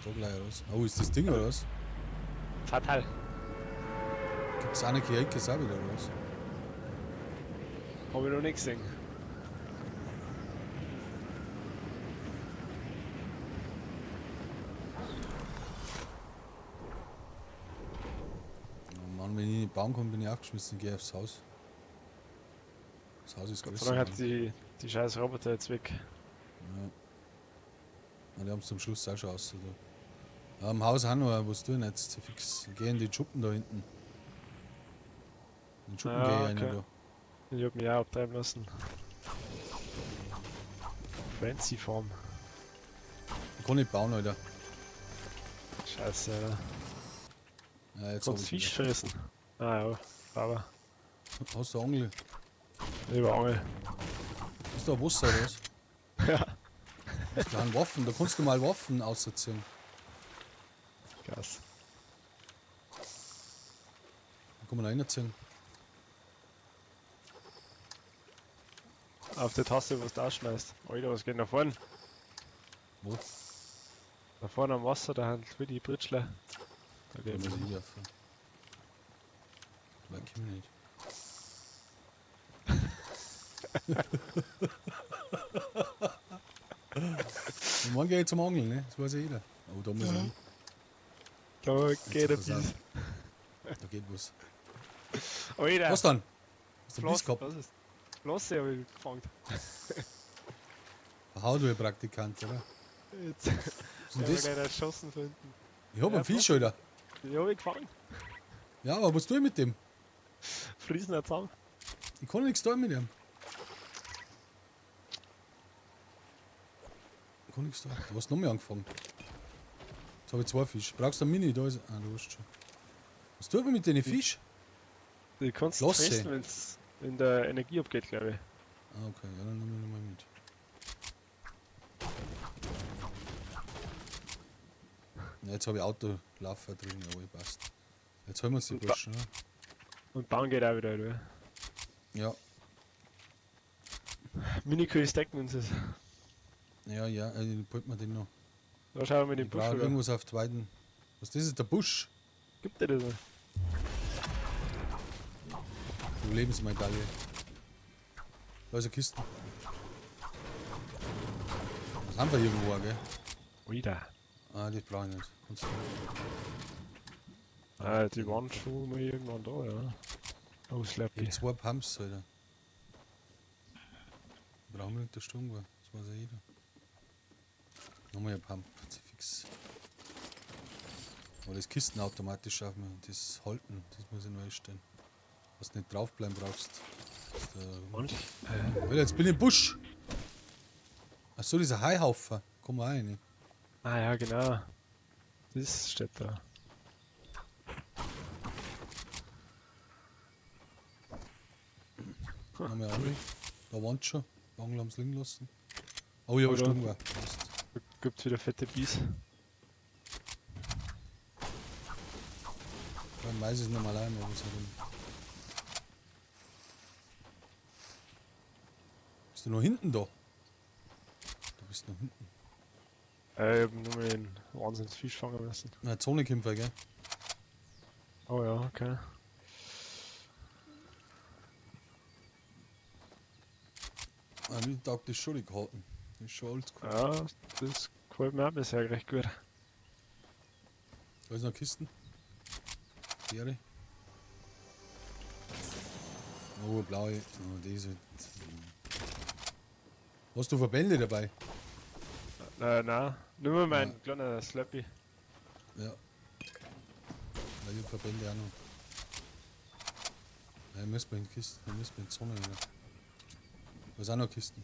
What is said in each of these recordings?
Da gleich raus. Oh, ist das Ding oder was? Fatal. Gibt's Anarchy Acres auch wieder oder was? Hab ich noch nicht gesehen. Oh Mann, wenn ich in den Baum komme, bin ich aufgeschmissen, gehe aufs Haus. Das Haus ist Gott sei größer. Dank hat die scheiß Roboter jetzt weg. Ja. Ja, die haben es zum Schluss auch schon aus. Da. Ja, am Haus auch noch, was tun jetzt? Fix. Ich geh in die Schuppen da hinten. In den Schuppen Ja, geh ich rein okay. da. Ich hab mich auch abtreiben lassen. Fancy Form. Ich kann nicht bauen, Alter. Scheiße, Alter. Ja, jetzt hab Kannst ich's Fisch wieder. fressen. Ah ja, aber. Hast du Angel? Über Angel. Hast du ein Wasser oder was? Ja. Hast du Waffen? Da kannst du mal Waffen ausziehen. Krass. Da kann man reinziehen. Auf der Taste, was du ausschmeißt. Alter, was geht da vorne? Wo? Da vorne am Wasser, da haben wie die Britschler. Da Da geht muss ich man. hinwerfen. Weil ich nicht. Und morgen gehe ich zum Angeln, ne? Das weiß ja jeder. Oh, da muss ich hin. Da geht ein pass auf. Biss. Da geht was. Alter! Was dann? Hast du einen Biss Flosse, gehabt? was ist? Flosse hab ich gefangen. Hau du, Praktikant, oder? Jetzt Was ist denn hab ich das? gleich erschossen von hinten. Ich hab Ja, einen Fisch, Alter. Die hab ich gefangen. Ja, aber was tue ich mit dem? Friesen auch zusammen. Ich kann nichts tun mit dem. Ich kann nichts tun. Du hast noch mehr angefangen. Jetzt habe ich zwei Fische. Brauchst du einen Mini? Da ist. Ah, du hast schon. Was tut man mit den Fisch? Die kannst du Flosse. fressen, wenn's in der Energie abgeht, glaube ich. Ah, okay. Ja, dann nehme ich nochmal mit. Ja, jetzt habe ich Autolaufer drin, jawohl, passt. Jetzt holen wir uns die Und Burschen, oder? Und bauen geht auch wieder, oder? Ja, Minikühe stacken uns das. ja, ja, holt man den noch. Da schauen wir den Ich Busch, brauche oder? irgendwas auf zweiten. Was das ist? Der Busch. Gibt der das noch? Du Lebensmedaille. Da ist eine Kiste. Das haben wir irgendwo, gell? Alter. Ah, das brauche ich nicht. Kannst du. Ah, die waren schon mal irgendwann da, ja. Oh, Ich Slappy. hab zwei Pumps, Alter. Brauchen wir nicht der Sturm, war. Das weiß ja jeder. Nochmal ein Pump, fix. Aber das Kisten automatisch auf mir, das Halten, das muss ich neu einstellen. Was du nicht draufbleiben brauchst. Das ist der Manch. Alter, jetzt bin ich im Busch! Achso, dieser Haihaufen. Komm mal rein. Ah ja, genau. Das steht da. Nochmal Angel. Da waren schon. Die Angel haben sie liegen lassen. Oh, ich hab Oder- Sturmgewehr. Passt. Da gibt's wieder fette Bies. Dann weiß ich es nochmal allein, aber es hat Bist du noch hinten da? Du bist noch hinten. Ich hab nur mal den Wahnsinnsfisch fangen müssen. Na, Zonekämpfer, gell? Oh ja, okay. Ah, mir taugt das schon die Karten. Das ist schon oldschool. Ja, das gefällt mir auch bisher recht gut. Da ist noch Kisten. Beere. Oh, blaue. Oh, die ist halt. Hast du Verbände dabei? Nein, nur mal mein Ja. kleiner Slappy. Ja. Weil ich hab Verbände auch noch. Ja, müssen wir in Kisten, wir müssen in die Zone rein. Da ist auch noch Kisten.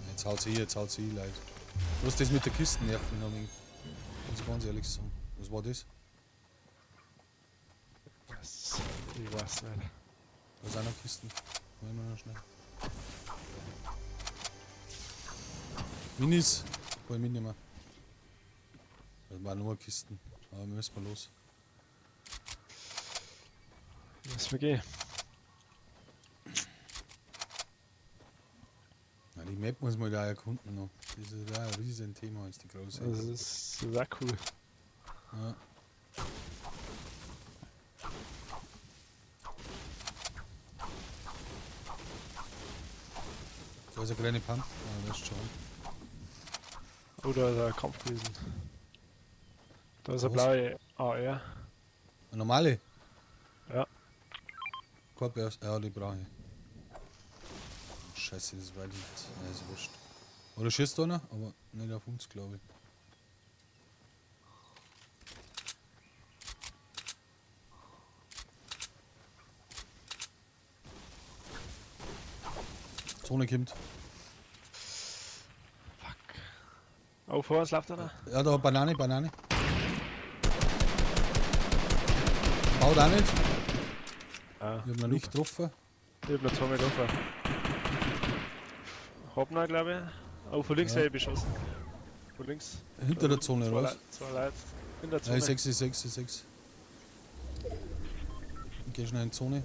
Jetzt haut sie, Leute. Was das mit der Kiste nervt mich noch ein wenig. Muss ich ganz ehrlich sagen. Was war das? Was? Ich weiß nicht. Da ist auch noch Kisten. Wollen wir noch schnell. Minis. Kann ich mitnehmen. Das waren nur Kisten. Aber wir müssen mal los. Lass mal gehen. Ja, die Map muss man da erkunden noch. Das ist ja ein riesen Thema, ist die große. Das ist sehr cool. Ja. Da ist eine kleine Pump. Ah, das ist schon. Oh, da ist ein Kampf gewesen. Da ist eine blaue AR. Eine normale? Ja. Korb, ja, die brauche ich. Scheiße, das war nicht. Nein, ist wurscht. Oder schießt einer? Aber nicht auf uns, glaube ich. Zone kommt. Fuck. Oh, vor uns läuft einer. Ja, da Banane, Banane. Baut auch nicht. Ah, ich hab noch nicht getroffen. Ich hab noch zweimal getroffen. Hab noch, glaube ich. Oh, von links ja. werde ich beschossen. Von links. Hinter der Zone, oder was? Zwei Leute. Hinter der Zone. Ja, 6, 6, 6. Ich geh schnell in die Zone.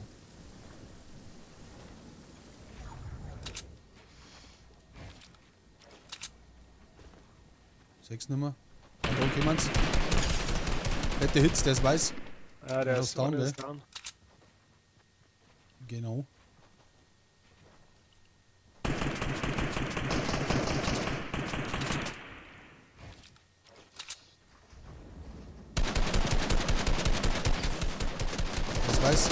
Sechs nimmer. Ah, da kommen's. Fette Hits, der ist weiß. Ja, der ist down, der ist down. Genau. Das weiß.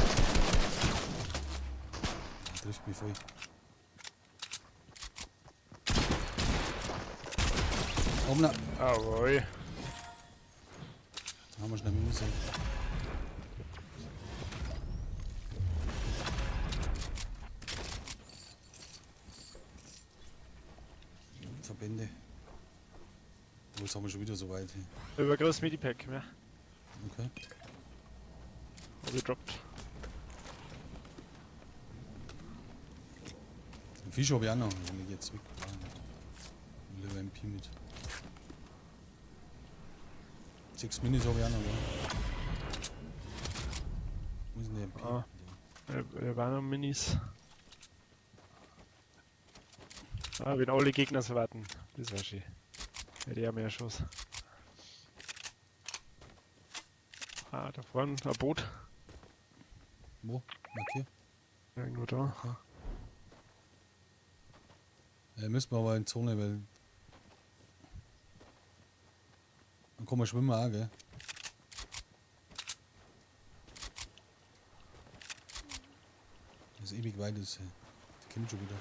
Trifft mich voll. Oben. Jawohl. Da haben wir schnell Minus. Verbände. Oh, jetzt haben wir schon wieder so weit. Über großes Medipack, ja. Okay. Hab ich gedroppt. Den Fisch habe ich auch noch, wenn ich jetzt weg. Lieber MP mit. 6 Minis habe ich auch noch, ja. Wo ist denn der MP? Ah, da waren noch Minis. Ah, wenn alle Gegner so warten. Das wär schön. Hätte ich auch mehr Schuss. Ah, da vorne ein Boot. Wo? Markier. Irgendwo da. Okay. Ja, müssen wir aber in Zone, weil. Dann kann man schwimmen auch, gell? Das ist ewig weit, das. Die kommt schon wieder.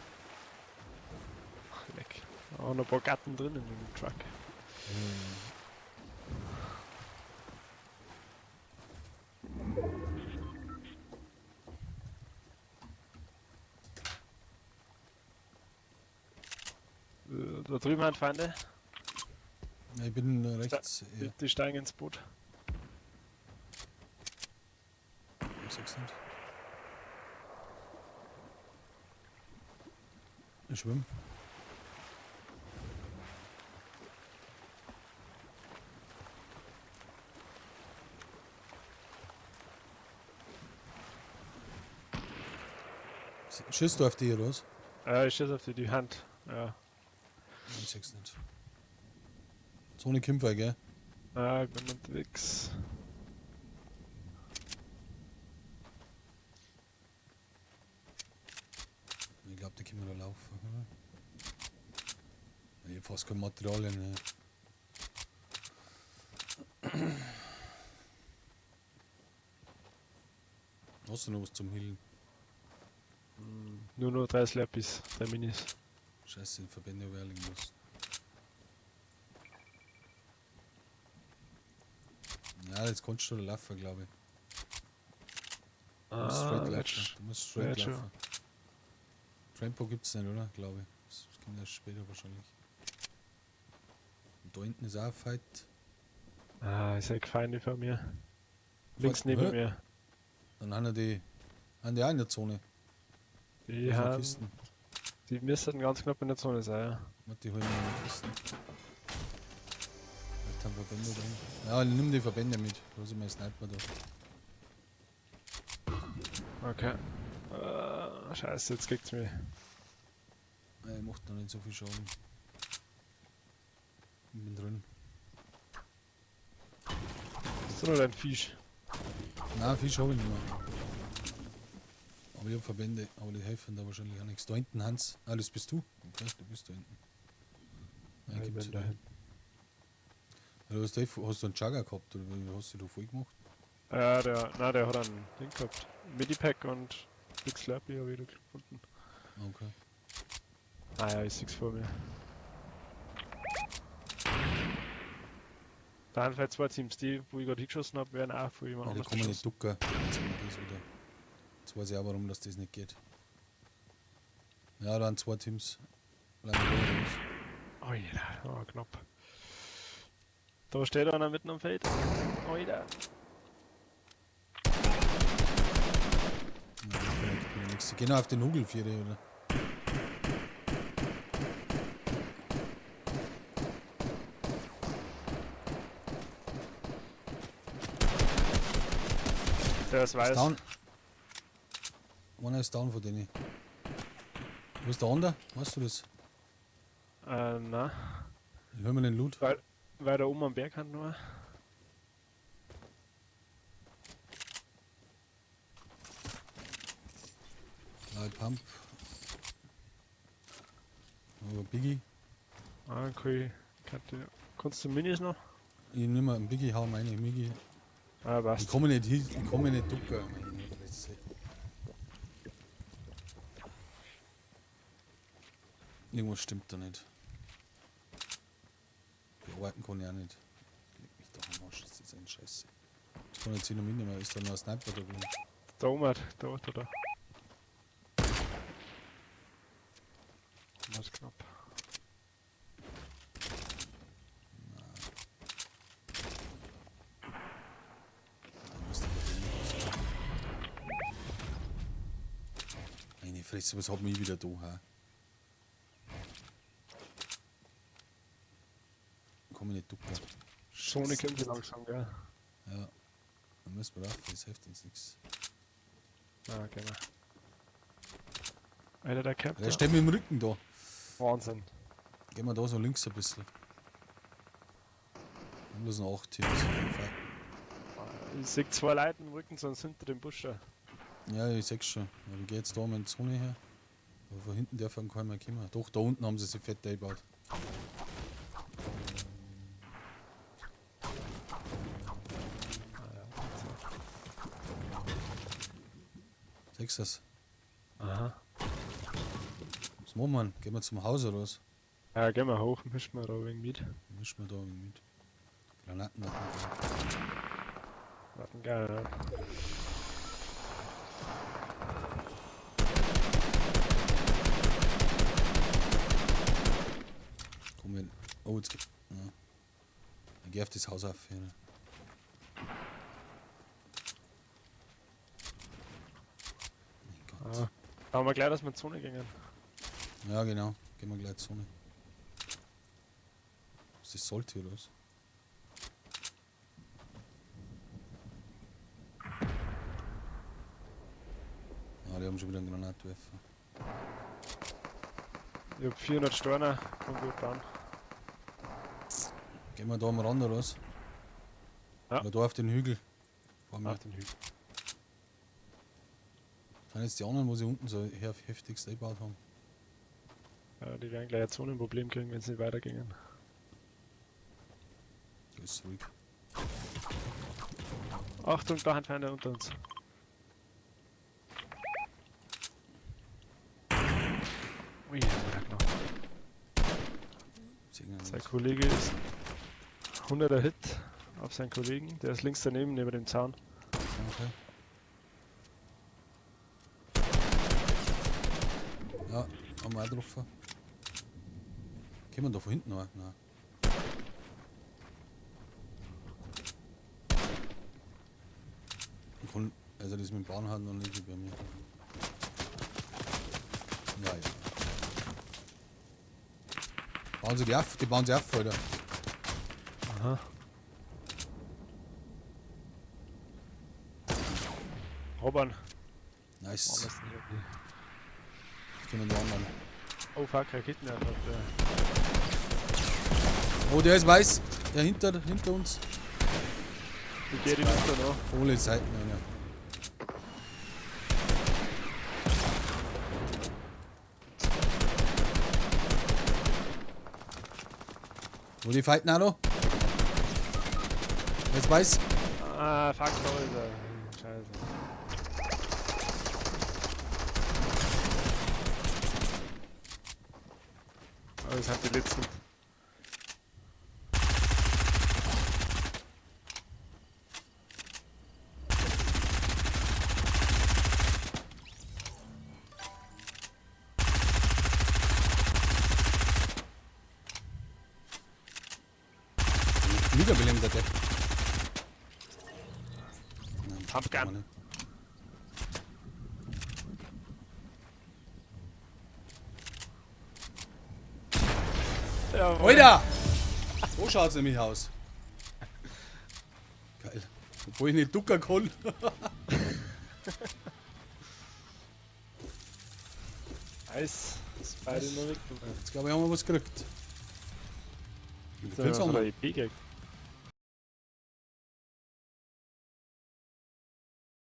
Ach, leck. Auch noch ein paar Gatten drin in dem Truck. Da drüben haben Feinde. Ja, ich bin rechts. Die, die steigen ins Boot. Ich sag's nicht. Ich schwimme. Schießt du auf die, oder was? Ja, ich schieß auf die, die Hand. Ja. Ich sag's nicht. Zone Kämpfer, gell? Ja, ich bin unterwegs. Ich glaube, da können wir da laufen, oder? Ich hab fast kein Material mehr. Hast du noch was zum Healen? Nur noch 3 Slurpees, 3 Minis. Scheiße, den Verbände habe ich auch liegen lassen. Ja, jetzt kannst du da laufen, glaube ich. Du musst straight laufen. Du musst straight laufen. Trampo gibt's nicht, oder? Glaube ich. Das kommt erst später wahrscheinlich. Und da hinten ist auch ein Fight. Ah, ist ja Feinde vor mir. Links neben mir. Dann haben die auch in der Zone. Die haben. Kisten. Die müssten ganz knapp in der Zone sein, ja. Warte, die holen wir noch Kisten. Vielleicht haben Verbände drin. Ja, nimm die Verbände mit. Da ist mein Sniper da. Okay. Scheiße, jetzt kriegt's mich. macht noch nicht so viel Schaden. Ich bin drin. Hast du noch deinen Fisch? Nein, Fisch habe ich nicht mehr. Aber ich habe Verbände, aber die helfen da wahrscheinlich auch nichts. Da hinten, Hans. Ah, das bist du? Okay, du bist da hinten. Nein, Ja, ich gibt's bin ja da da. hinten. Ja, du hast, hast du einen Jugger gehabt oder wie hast du da voll gemacht? Ja, der, na, der hat einen Ding gehabt. Medipack und Big Slurpee habe ich da gefunden. Okay. Ah ja, ich seh's vor mir. Da haben vielleicht zwei Teams, die, wo ich gerade hingeschossen habe, werden auch von jemand Ja, die anders kann man nicht beschossen. ducken. Jetzt haben wir das wieder. Jetzt weiß ich auch, warum das nicht geht. Ja, da sind zwei Teams. Bleiben wir da, oder was? Oh ja, oh, knapp. Da steht einer mitten am Feld. Alter. Ja, da connectet mir nichts. Geh noch auf den Hugel, Viere, oder? Der ist weiß. Ist down. Einer ist down von denen. Wo ist der andere? Weißt du das? Na. Ich hol mir den Loot. Weiter oben am Berg halt nur. Light Pump. Oh, Biggie. Ah, okay. Kannst du Minis noch? Ich nehme einen Biggie, hau meine Biggie. Ah, passt. Ich komme nicht hin, ich komme nicht ducken. Meine Fresse. Irgendwas stimmt da nicht. Bearbeiten kann ich auch nicht. Leg mich doch am Arsch, das ist ein Scheiße. Das kann ich jetzt hier noch mitnehmen, ist da noch ein Sniper da drin? Da oben, da, da, da. Das ist knapp. Meine Fresse, was hat mich wieder da? Hä? Komm ich nicht ducken. Zone kommt hier langsam, gell? Ja. Dann müssen wir rauf, das hilft uns nichts. Ah, genau. Alter, der Cap. Der steht mir im Rücken da. Wahnsinn. Gehen wir da so links ein bisschen. Wir haben bloß noch 8 Teams. Ich seh 2 Leute im Rücken, sonst hinter dem Busch da. Ja, ich seh's schon. Ja, ich geh jetzt da um in die Zone her. Aber von hinten darf keiner mehr kommen. Doch, da unten haben sie sich fett eingebaut. Siehst du das? Aha. Was machen wir? Gehen wir zum Haus oder was? Ja, gehen wir hoch, mischen wir da wegen mit. Mischen wir da wegen mit. Granaten warten geil. Warten geil, ja. Komm wir. Oh, jetzt geht. Ja. Dann geh auf das Haus auf. Hier. Mein Gott. Ah. Aber wir gleich, dass wir in die Zone gingen. Ja, genau. Gehen wir gleich in die Zone. Ist das Salty oder was? Ah, die haben schon wieder einen Granatwerfer. Ich hab 400 Steine, komm gut an. Gehen wir da am Rand oder was? Ja. Oder da auf den Hügel. Vor mir. Auf den Hügel. Das sind jetzt die anderen, wo sie unten so heftigst eingebaut haben. Ja, die werden gleich ein Zonenproblem kriegen, wenn sie nicht weitergingen. Das ist ruhig. Achtung, da hat einer unter uns. Ui, ja, genau. Sein Kollege ist 100er Hit auf seinen Kollegen, der ist links daneben, neben dem Zaun. Okay. Ja, haben wir auch getroffen. Können wir da von hinten noch? Nein. Ich kann, also das mit dem Bahnhard noch nicht bei mir. Ja, ja. Bauen sie die auf, die bauen sie auf, Alter. Aha. Robern. Nice. Oh, Jetzt können die anderen. Oh fuck, Raketenwerfer. Oh, der ist weiß. Der hinter uns. Ich geh die runter noch. Ohne Seiten, einer. Wo die fighten auch noch? Der ist weiß. Ah, fuck, da ist er. Scheiße. Oh, das sind die letzten. Wiederbeleben, der Depp. Nein, Pumpgun. Alter! So schaut's nämlich aus. Geil. Obwohl ich nicht ducken kann. Nice. Das ist beide noch weg. Jetzt glaube ich, haben wir was gekriegt. Jetzt haben wir EP gekriegt.